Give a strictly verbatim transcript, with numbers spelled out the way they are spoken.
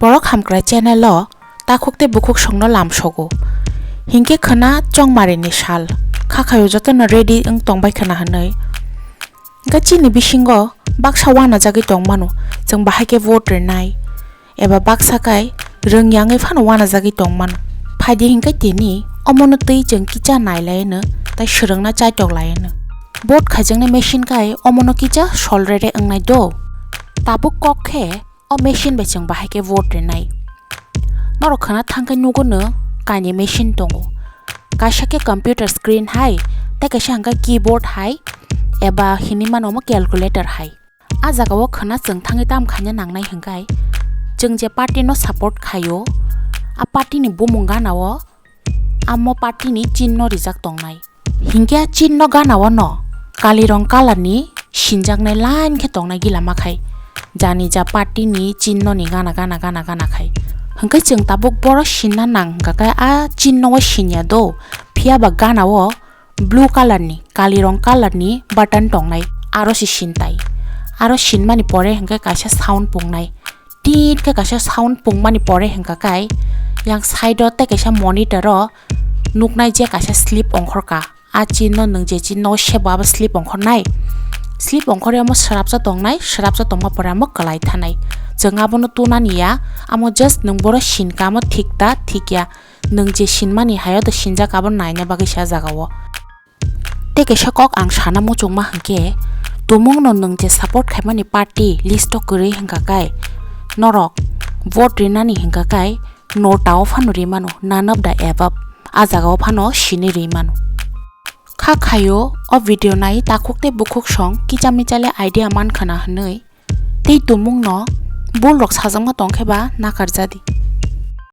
Borok hamkrai channel o takhuk tei bukhuk songno lamsogo. Hinkhe khwna chongmarini sal, kha khaio jotono ready wng tongbai khwna hwnwi. Hinkhe chini bisingo baksa uanajagwi tongmano, chwng bahai khe vote rwnai, eba baksa kai rwng yangwi phano uanajagwi tongmano. Phaidi hinkhe tini omono twi chwng kicha nailaino tei swrwngna chaitok laino. Vote khaijaknai machine kai omono kicha solrere wngnai do. Tabuk kok khe o machine bai chwng bahai khe vote rinai. Norok khwna thangkhe nugo no kainwi machine tongo. Kaisa khe computer screen hai, tei kaisa hwnkhe keyboard hai, eba hinwi mano omo calculator hai. A jagao khwna chwng thangwi tam khaina nangnai hwnkhe, chwng je party no support khaio, a party ni bumung gana o amo party ni chinno rijak tongnai. Hinkhe a chinno gana o no kalirong colour ni sinjaknai line khe tongnai gila ma khai. Jani ja party ni chinno ni gana, gana, gana, gana khai. Hinkhe chwng tabuk boro sinna nang hwnkha khe a chinno o sinya do. Phiya ba gana o blue colour ni, kalirong colour ni button tongnai, aro se sintai. Aro sinmani pore hinkhe kaisa sound pungnai. Tit khe kaisa sound pungmani pore hwnkha kai, yang side o tei kaisa monitor o nuknai je kaisa slip ongkhorka. A chinno nwng je chinno sebo abo slip ongkhornai. Slip ongkhorwi omo srapsa tongnai, srapsa tongma pore omo kwlai thanai. Chwng abono tunani ya, amo just nwng boro sinka, amo thik ta, thik ya. Nwng je sinmani hayo to sinjak, abo naina bagwi se a jagao. Tei kaisa kok ang sana muchungma hwnkhe, tumungno nwng je support khaimani party list o kwrwi hwnkha kai, norok vote rinani hwnkha kai, nota o phano rimano, none of the above, a jagao phano sini rimano. Kha khaio o video nai takhuk tei bukhuk song kicha michale idea man khwna hwnwi. Tei tumungno bulrok sajakma tongkhe ba nakarjadi.